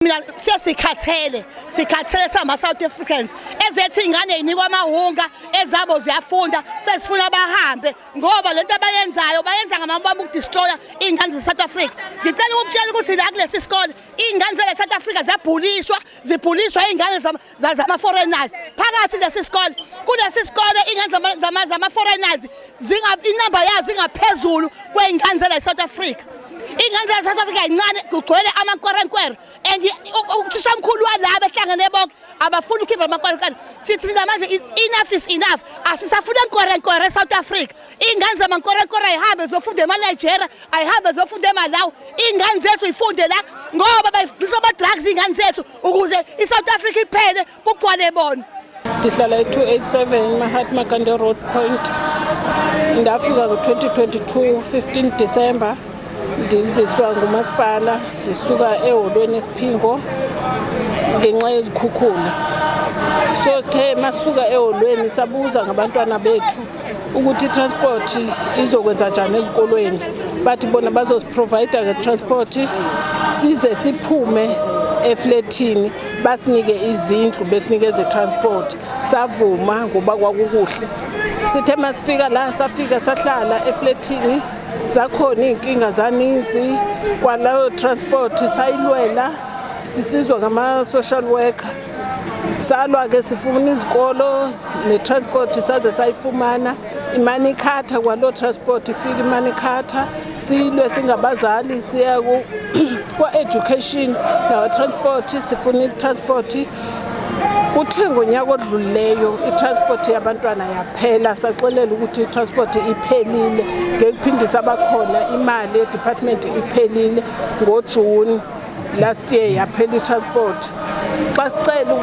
Mina sesikhathele, sikhathele sama South Africans ezethu ingane inikwa amahunga, ezabo ziyafunda. Sesifuna bahambe ngoba lento abayenzayo bayenza ngamabamba ukudestroya iy'ngane ze-South Africa. Ngicela ukukutshela ukuthi la kulesi sikole iy'ngane zale South Africa ziyabhulishwa, zibhulishwa iy'ngane zama-foreigners phakathi kulesi sikole. Kulesi sikole iy'ngane zama-foreigners inamba yazo ingaphezulu kwey'ngane zala e-South Africa. Iy'ngane zala South Africa yincane, kugcwele amankwerenkwere and uthisha omkhulu walaba ehlangene bonke abafuni ukukhipha amakwerenkwere. Sithi thina manje enough is enough, asisafuna nkwerenkwere e-South Africa. Iy'ngane zamankwerenkwere ayihambe ziyofunda ema-Nigeria, ayihambe ziyofunda eMalawi. Iy'ngane zethu yifunde la ngoba bayifundisa ama-drugs iy'ngane zethu ukuze i-South Africa iphele kugcwale bona. Ndihlala e-287 Mahatma Gandhi Road Point. Ndafika ngo-2022 15 December, ndiziswa ngumasipala ndisuka eholweni eSiphingo ngenxa yezikhukhula. So sithe masisuka eholweni sabuza ngabantwana bethu ukuthi i-transport izokwenza njani ezikolweni, bathi bona bazosiprovida nge-transport size siphume efletini, basinike izindlu, besinikeze transport. Savuma ngoba kwakukuhle. Sithe masifika la, safika sahlala efletini, zakhona iy'nkinga zaninzi. Kwalayo transport sayilwela sisizwa ngama-social worker. Salwa-ke sifuna izikolo ne-transport, saze sayifumana. Imane ikhatha kwaloo transport, ifika imane ikhatha. Silwe singabazali, siya kwa-education nawa-transport, sifuna i-transport. Kuthe ngonyaka odlulileyo i-transport yabantwana yaphela, saxelela ukuthi i-transport iphelile, ngeke abakhona imali ye-department, iphelile ngoJuni last year, yaphela i-transport. Xa sicela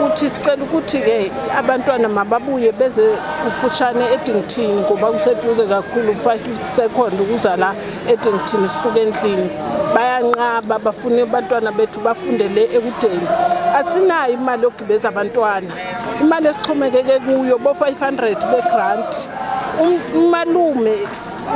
ukuthi-ke abantwana mababuye beze kufutshane eDington ngoba kuseduze kakhulu, 5 second ukuza la eDington sisuke endlini, bayanqaba, bafuna abantwana bethu bafundele ekudeni. Asinayo imali yokugibeza abantwana. Imali esixhomekeke kuyo bo-500 begrant. Umalume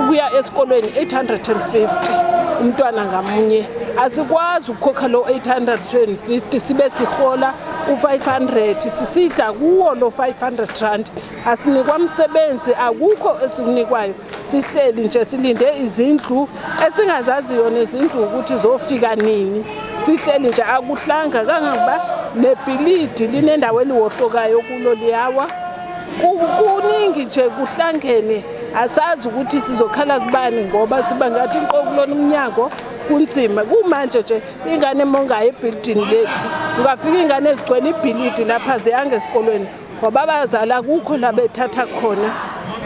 ukuya esikolweni 850 umntwana ngamunye. Asikwazi ukukhokha lo 850 sibe sihola u-500, sisidla kuwo lo 500 rand. Asinikwa msebenzi, akukho esikunikwayo. Sihleli nje silinde izindlu esingazaziyo nezindlu ukuthi zofika nini. Sihleli nje akuhlanga kangangoba nebhilidi linendawo eliwohlokayo kulo, liyawa. Kuningi nje kuhlangene, asazi ukuthi sizokhala kubani ngoba siba ngathi inqo kulona umnyango kunzima. Kumanje nje ingane mongayo ebhilidini lethu, ungafika ingane ezigcwele ibhilidi lapha ziyanga esikolweni ngoba abazali akukho la bethatha khona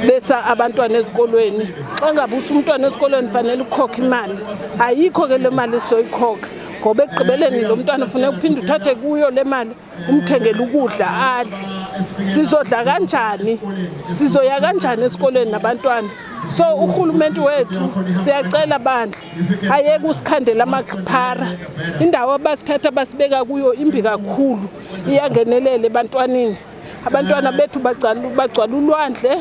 besa abantwana ezikolweni. Xa ngabe usa umntwana esikolweni fanele ukhokhe imali, ayikho ke le mali sizoyikhokha ngoba ekugqibeleni lo mntwana ufuneka uphinde uthathe kuyo le mali umthengele ukudla adle. Sizodla kanjani? Sizoya kanjani esikolweni nabantwana? So urhulumente wethu siyacela bandla ayeke usikhandela amaphara. Indawo abasithatha basibeka kuyo imbi kakhulu, iyangenelela ebantwaneni. Abantwana bethu bagcwala ulwandle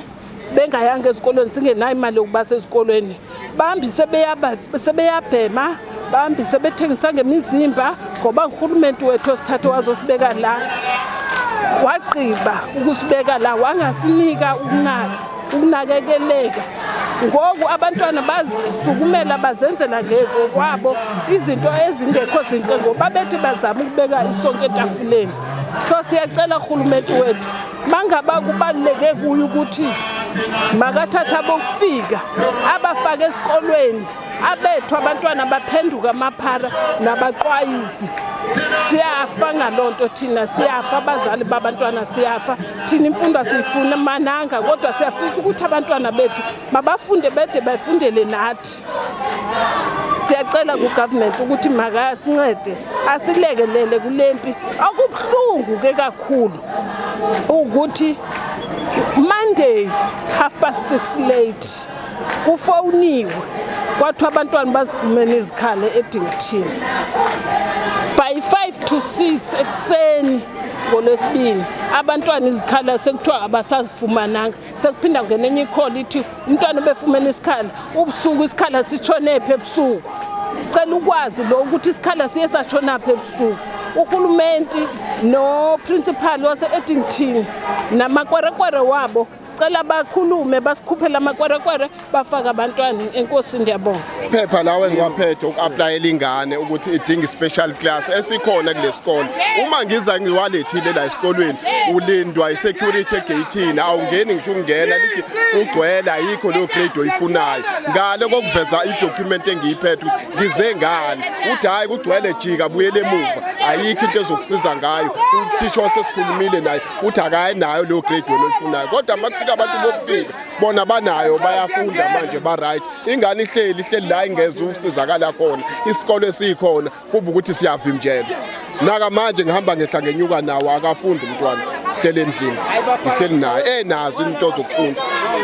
bengayanga ezikolweni, singenayo imali yokubasa ezikolweni. Bambi sebeyabhema, bambi sebethengisa ngemizimba ngoba urhulumente wethu osithathe wazosibeka la, wagqiba ukusibeka la wangasinika ukunaka, ukunakekeleka. Ngoku abantwana bazisukumela bazenzela ngokwabo izinto ezingekho zinhle ngoba bethi bazama ukubeka isonke etafuleni. So siyacela urhulumente wethu, mangaba kubaluleke kuye ukuthi makathathe abokufika abafake esikolweni abethu abantwana baphenduka amaphara nabaqwayizi. Siyafa ngaloo nto thina, siyafa abazali babantwana, siyafa thina. Imfundo asiyifuni mananga kodwa siyafisa ukuthi abantwana bethu mabafunde bede bafundele nathi. Siyacela kugovernment ukuthi makasincede, asilekelele kule mpi. Okubuhlungu ke kakhulu ukuthi Monday 6:30 late kufowuniwe kwathiwa abantwana bazifumene izikhali eDington. By 5 to 6 ekuseni ngolwesibini abantwana izikhala sekuthiwa abasazifumananga. Sekuphinda kungena enye icall ithi umntwana ubefumene isikhala ubusuku. Isikhala sitshone phi ebusuku? Sicela ukwazi lo ukuthi isikhala siye satshona phi ebusuku. Uhulumenti no-principal wase-Addington namakwerekwere wabo, sicela bakhulume, basikhuphele amakwerekwere, bafake abantwana. Enkosi, ndiyabonga. Phepha lawo engiwaphethe uku-applyela ingane ukuthi idinga i-special class esikhona kule sikole. Uma ngiza ngiwalethile la esikolweni, ulindwa i-security egeyithini, awungeni ngisho ukungena, lithi ugcwele, ayikho leyo grade oyifunayo. Ngale kokuveza i-document engiyiphethe ukuthi ngize ngani, uthi hhayi, kugcwele, jika, buyele emuva, ayikho into ezokusiza ngayo. Uthisha osesikhulumile naye uthi akayi nayo leyo grade wena oyifunayo, kodwa uma kufika abantu bokufika bona banayo, bayafunda manje, ba-right. Ingane ihleli ihleli la, ingeze usizakala khona. Isikole esikhona kuba ukuthi siyavinjelwa. Naka manje ngihamba ngehla ngenyuka nawo, akafundi umntwana, hleli endlini, ngihleli naye enazo into zokufunda.